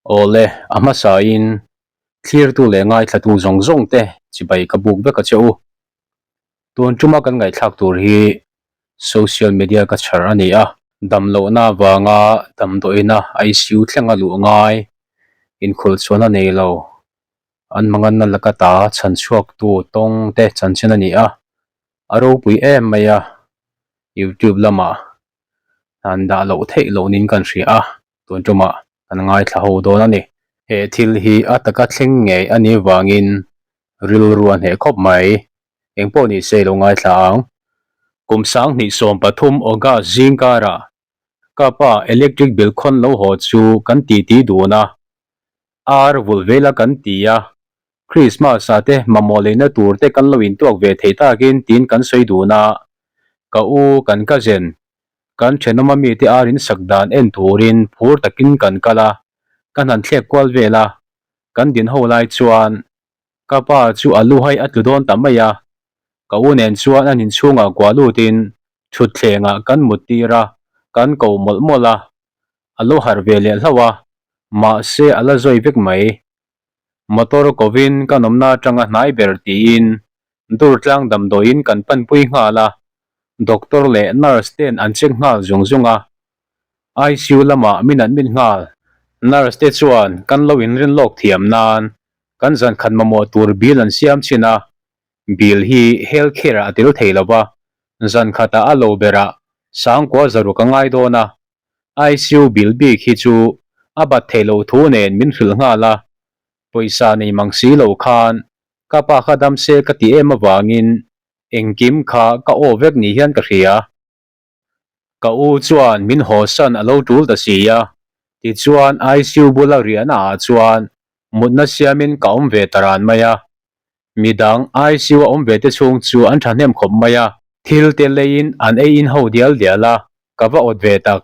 Awle, a hmasain thlirtu leh ngaithlatu zawng zawng te chibai ka buk vek a che u. Tun tuma kan ngaihthlak tur hi social media ka chhar a ni a, damlohna avanga damdawiina ICU thlenga luh ngai inkhulh chuan a nei lo. An manganna laka ta chhan chhuaktu tawng te chanchin a ni a, a ropui em mai a, YouTube lamah an dah loh theih loh niin kan hria a, tun tumah kan ngaithla ho dawn a ni. He thil hi a taka thleng ngei a nih vangin rilru a hneh khawp mai. Engpawh ni se i lo ngaithla ang. Kum 2013 August zing karah ka pa electric bill khawn lo haw chu kan titi dun a, ar vulh vela kan ti a, Christmas ah te mamawh leina tur te kan lo intuak ve thei takin tiin kan sawi dun a, ka u kan cousin kan thenawm ami te ar in sak dan en turin phur takin kan kal a, kan han thlek kual vel a, kan din ho lai chuan ka pa chu a lu hai a tlu dawn ta mai a, ka u nen chuan an inchhungah kuah lutin thutthlengah kan mut tir a, kan ko mawlh mawlh a, a lo harh ve leh hlauh a, mahse a la zawi vek mai. Motor kovin kan awmna atanga hnai ber tiin Durtlang damdawiin kan panpui nghal a, doctor leh nurse ten an check nghal zung zung a, ICU lamah min admit nghal. Nurse te chuan kan lo inrin lawk thiam nan kan zankhat mamawh tur bill an siam chin a, bill hi health care ah a tel thei lo va, zankhatah a lo berah sangkua zaruk a ngai dawn a, ICU bill bik hi chu a bat theih loh thu nen min hrilh nghal a, pawisa nei mang si lo khan ka pa kha dam se ka ti em avangin engkim kha ka aw vek ni hian ka hria. Ka u chuan min hawsan a lo tul ta si a, tichuan ICU bula riahna ah chuan mutna siamin ka awm ve ta ran mai a. Midang ICU a awm ve te chhung chu an thahnem khawp mai a, thil te leiin an ei in ho dial dial a, ka va awt ve tak.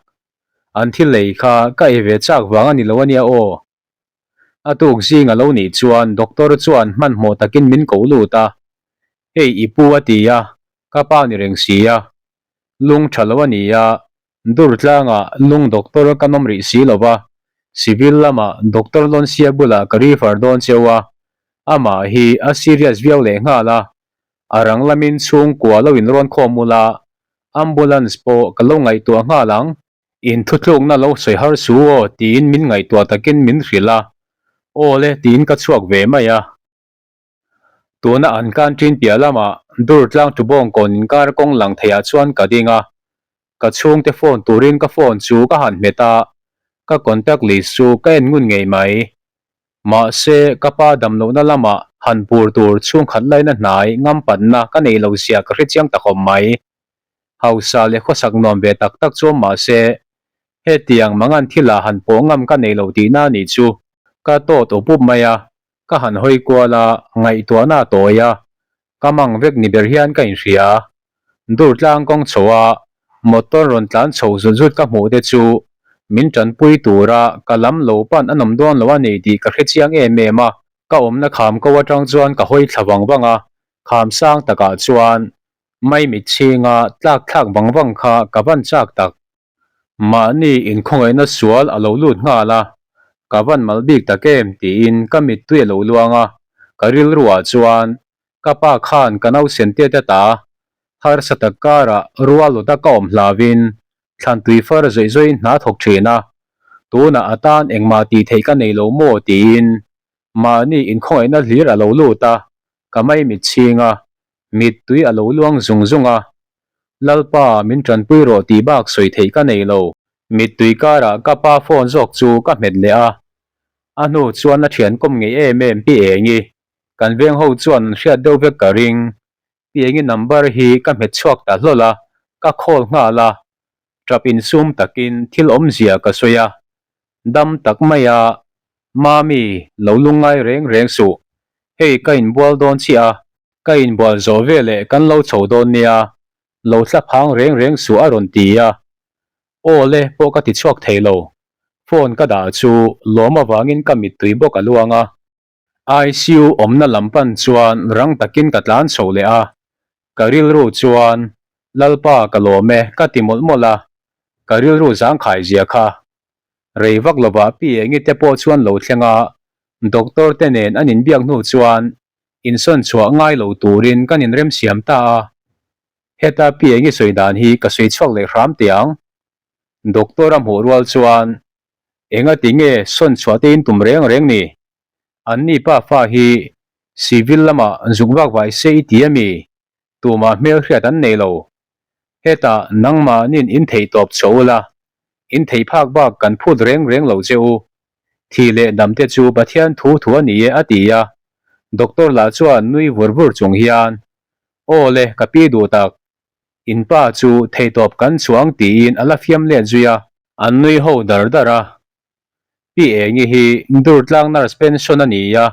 An thil lei kha ka ei ve chak vang a ni lo ania aw. A tuk zing a lo nih chuan doctor chuan hmanhmawh takin min ko lut a, Hei i pu a ti a, ka pa ni reng si a. Lung tha lo a ni a, Durtlangah lung doctor ka nawm rih si lo va, civil lamah doctor Lonsia bulah ka refer dawn cheu a, amah hi a serious viau leh nghal a, a rang lamin chhungkua lo inrawn khawm ula, ambulance pawh ka lo ngaihtuah nghal ang. In thutlukna lo sawi har su aw tiin min ngaihtuah takin min hrilh a, aw le tiin ka chhuak ve mai a. Tuna an canteen piah lamah Durtlang Tubawngkawn inkar kawng lang theiah chuan ka ding a, ka chhungte phone turin ka phone chu ka han hmet a, ka contact list chu ka en ngun ngei mai. Mahse, ka pa damlohna lamah han pur tur chhungkhat laina hnai ngampanna ka nei lo zia ka hrechiang ta khawp mai. Hausa leh khawsak nuam ve tak tak chuan mahse, hetiang mangan thila han pawh ngam ka nei lo tihna a nih chu. Ka tawt up up mai a, ka han hawi kual a, ngaihtuahna a tawi a, ka mang vek ni ber hian ka inhria. Durtlang kawng chho a, motor rawn tlan chho zut zut ka hmuh te chu min tanpui tura ka lam lo pan a nawm dawn lo a ni tih ka hrechiang em em a. Ka awmna kham ko atang chuan ka hawi thla vang vang a, kham sang takah chuan Maimit chhinga tlak thlak vang vang kha ka van chak tak. Mahni inkhawngaihna sual a lo lut nghal a, ka van mal bik tak em tiin ka mittui a lo luang a, ka rilruah chuan ka pa khan ka nausen te te ta, harsa tak karah rualuta ka awm hlauhin thlantui far zawih zawihin hna thawk thin a, tunah a tan engmah tih theih ka nei lo maw tiin mahni inkhawngaihna hlir a lo lut a, ka maimit chhing a, Mittui a lo luang zung zung a, Lalpa min tanpui rawh tih bak sawi theih ka nei lo. Mittui karah ka pa phone zawk chu ka hmet leh a, a hnu chuan a thian kawm ngei em em Pi Engi, kan veng ho chuan an hriat deuh vek ka ring. Pi Engi number hi ka hmet chhuak ta hlawl a, ka call nghal a, tap insum takin thil awmzia ka sawi a, dam tak mai a, Mami, lo lungngai reng reng suh. Hei ka inbual dawn chiah a, ka inbual zawh veleh kan lo chho dawn nia, lo thla phang reng reng suh a rawn ti a. Aw le pawh ka ti chhuak thei lo. Phone ka dah chu lawm avangin ka mittui bawk a luang a. ICU awmna lam pan chuan rang takin ka tlan chho leh a, ka rilru chuan Lalpa ka lawm e ka ti mawlh mawlh a, ka rilru zangkhai zia kha. Rei vak lovah Pi Engi te pawh chuan lo thleng a, doctor te nen an inbiak hnu chuan insawn chhuah ngai lo turin kan inremsiam ta a. Heta Pi Engi sawi dan hi ka sawi chhuak leh hram teh ang. Doctor a hmuh rual chuan engati nge sawn chhuah te in tum reng reng ni? Anni pa fa hi civil lamah zuk vak vai se i ti a mi? Tumah hmelhriat an nei lo. Hetah nangmahnin in theih tawp chho ula, in theih phak bak kan phut reng reng lo che u. Thi leh dam te chu Pathian thu thu a ni e a ti a. Doctor lah chuan nui vur vur chung hian, Aw le, ka pi duh tak. In pa chu thei tawp kan chuang tiin a la fiam let zui a. An nui ho dar dar a. Pi Engi hi Durtlang nurse pension a ni a,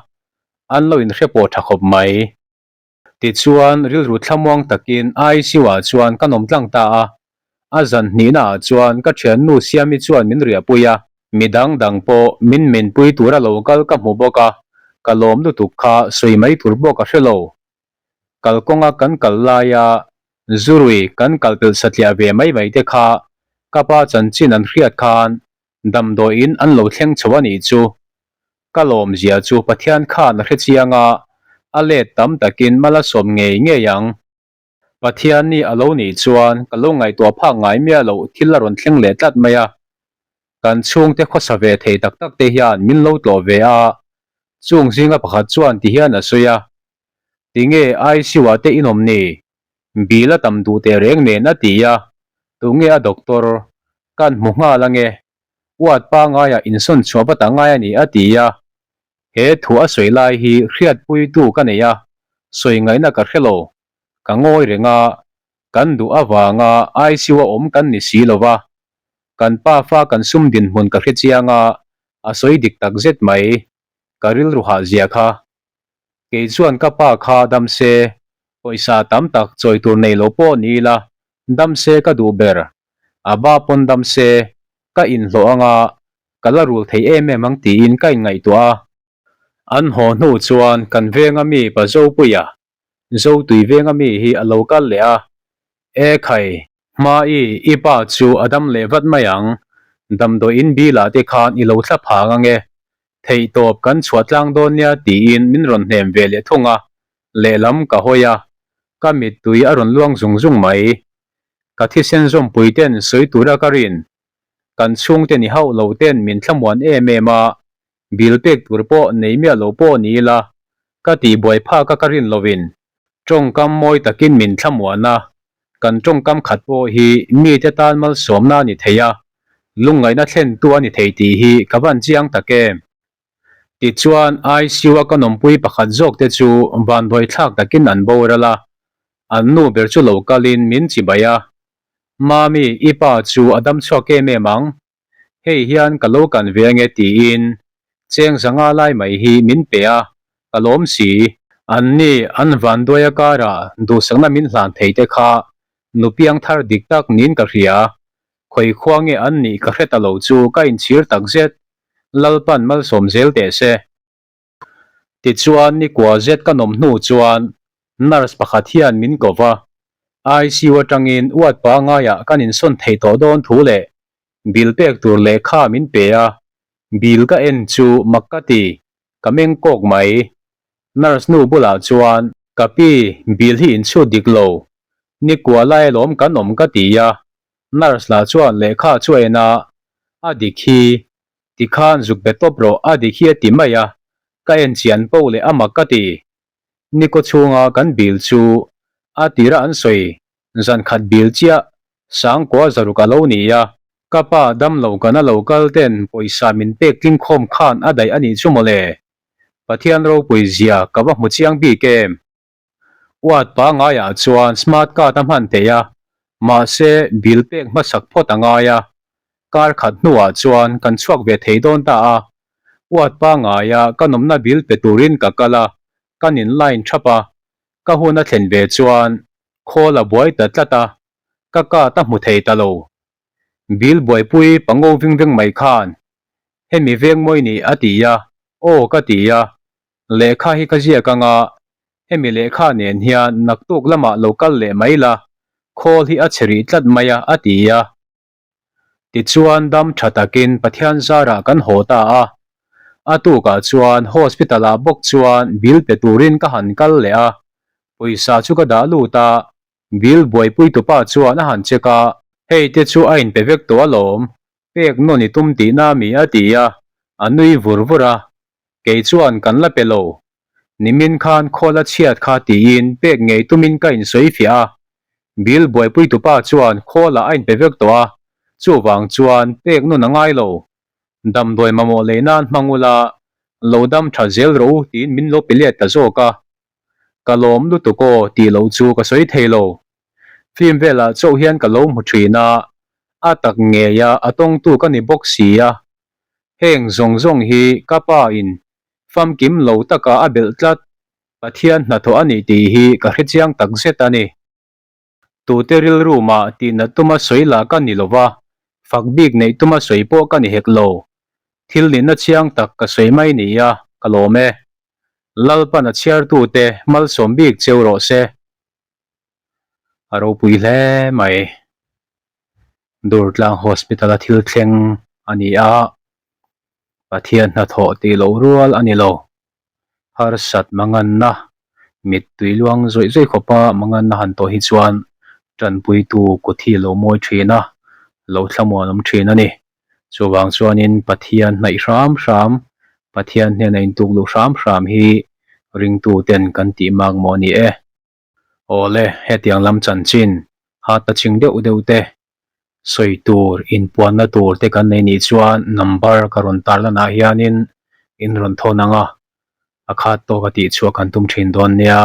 an lo inhre pawh tha khawp mai. Tichuan, rilru thlamuang takin ICU-ah chuan ka nawm tlang ta a. A zan hnihnaah chuan ka thiannu Siami chuan min riahpui a, midang dang pawh min menpui tura lo kal ka hmu bawk a, ka lawm lutuk kha sawi mai tur pawh ka hre lo. Kalkawnga kan kal laia zurui kan kal pelh satliah ve mai mai te kha ka pa chanchin an hriat khan damdawiin an lo thleng chho a nih chu. Ka lawmzia chu Pathian khan a hre chiang a, a let tam takin mal a sawm ngei ngei ang. Pathian ni a lo nih chuan ka lo ngaihtuah phak ngai miah loh thil a rawn thleng leh tlat mai a. Kan chhungte khawsa ve thei tak tak te hian min lo tlawh ve a, chung zinga pakhat chuan ti hian a sawi a, Tinge ICU-ah te in awm ni? Bill a tam duh teh reng nen a ti a, tunge a doctor? Kan hmu nghal ange, Uat pangaiah insawn chhuah vat a ngai a ni a ti a, he thu a sawi lai hi hriatpuitu ka nei a, sawi ngaihna ka hre lo, ka ngawi reng a, kan duh avanga ICU a awm kan ni si lo va, kan pa fa kan sum dinhmun ka hre chiang a, a sawi dik tak zet mai, ka rilru hah zia kha. Kei chuan ka pa kha dam se, pawisa tam tak chawi tur nei lo pawh ni ila, dam se ka duh ber. A ba pawn dam se, ka inhlawh anga ka la rul thei em em ang tiin ka inngaihtuah a. An haw hnu chuan kan venga mi pa Zopuia, Zotui venga mi hi a lo kal leh a, E khai, hma-i, i pa chu a dam leh vat mai ang, damdawiin bilah te khan i lo thla phang ange, theihtawp kan chhuah tlang dawn nia tiin min rawn hnem ve leh thung a, lehlam ka hawi a, ka mittui a rawn luang zung zung mai. Ka thisen zawmpui ten sawi tura ka rin, kan chhungte ni hauh lo ten min thlamuan em em a, bill pek tur pawh nei miah lo pawh ni ila, ka tihbuai phak a ka rin lovin tawngkam mawi takin min thlamuan a, kan tawngkam khat pawh hi mite tan malsawmna a ni thei a, lungngaihna thlentu a ni thei tih hi ka van chiang tak em. Tichuan, ICU-a ka nawmpui pakhat zawk te chu vanduaithlak takin an boral a, an nu ber chu lo kalin min chibai a, Mami, i pa chu a dam chhuak em em ang, hei hian ka lo kan ve ange tiin cheng zanga lai mai hi min pe a, ka lawm si. Anni an vanduaia karah duhsakna min hlan thei te kha nupiang thar dik tak niin ka hria, khawi khua nge an nih ka hre ta lo chu ka inchhir takzet. Lalpan malsawm zel teh se. Tichuan nikua zet ka nawm hnu chuan nurse pakhat hian min ko va, ICU atangin uat pangaiah kan insawn thei tawh dawn thu leh bill pek tur lehkha min pe a, bill ka en chu mak ka ti, ka meng kawk mai. Nurse nu bulah chuan, Ka pi, bill hi inchhut dik lo, nikua lai alawm kan awm ka ti a, Nurse lah chuan lehkha chu a en a, a dik hi, tikhan zuk be tawp rawh a dik hi a ti mai a, ka en chian po leh a mak ka ti. Nikaw chhunga kan bill chu a tira an sawi zan khat bill chiah sangkua zaruk a lo ni a, ka pa damlo kan a lo kal ten pawisa min pek tling khawm khan a daih a nih chu mawle. Pathian ropui zia ka va hmu chiang bik em. Uat pangaiah chuan smart card a hman theih a, mahse bill pek hmasak phawt a ngai a. Kar khat hnuah chuan kan chhuak ve thei dawn ta a. Uat pangaia ka nawmna bill pe turin ka kal a, kan in line thap a. Ka hun a thlen ve chuan khawl a buai ta tlat a, ka card a hmu thei ta lo. Bill buaipui pango ving veng mai khan hemi veng mawi ni a ti a, aw ka ti a. Lehkha hi ka ziak anga, hemi lehkha nen hian naktuk lamah lo kal leh mai la, khawl hi a chhe rih tlat mai a, a ti a. Tichuan dam tha takin Pathian zarah kan haw ta a. A tukah chuan hospital ah bawk chuan bill pe turin ka han kal leh a, pawisa chu ka dah lut a, bill buaipui tupa chuan a han check a, hei te chu a inpe vek tawh alawm, pek nawn i tum tihna mi a ti a, a nui vur vur a, kei chuan kan la pe lo, nimin khan khawl a chhiat kha tiin pek ngei tumin ka insawi fiah a, bill buaipui tupa chuan khawlah a inpe vek tawh a, chuvang chuan pek nawn a ngai lo, Damdawi mamawh lei nan hmang ula, lo dam tha zel rawh u tiin min lo pe let ta zawk a. Ka lawm lutuk aw tih loh chu ka sawi thei lo. Film velah chauh hian ka lo hmu thin a, a tak ngei a a tawngtu ka ni bawk si a. Heng zawng zawng hi ka pa in famkim lo taka a belh tlat Pathian hnathawh a nih tih hi ka hrechiang takzet a ni. Tute rilru mah tihna tuma sawi lah ka ni lova, fak bik neih tuma sawi pawh ka ni hek lo. Thil nihna chiang tak ka sawi mai nia, ka lawm e. Lalpan a chhiartute malsawm bik cheu rawh se. A ropui hle mai. Durtlang Hospital a thil thleng a ni a, Pathian hnathawh tih loh rual a ni lo. Harsat manganna, mittui luang zawih zawih khawpa manganna han tawh hi chuan tanpuitu kut hi lo mawi thin a, lo thlamuan awm thin a ni. Chuvang chuanin Pathian hnaih hram hram, Pathian hnena intukluh hram hram hi ringtuten kan tih mak maw ni e. Awle, hetiang lam chanchin, hata ching deuh deuh te, sawi tur, inpuanna tur te kan nei nih chuan number ka rawn tar lanah hianin in rawn thawn ang a, a khat tawk a tih chhuah kan tum thin dawn nia.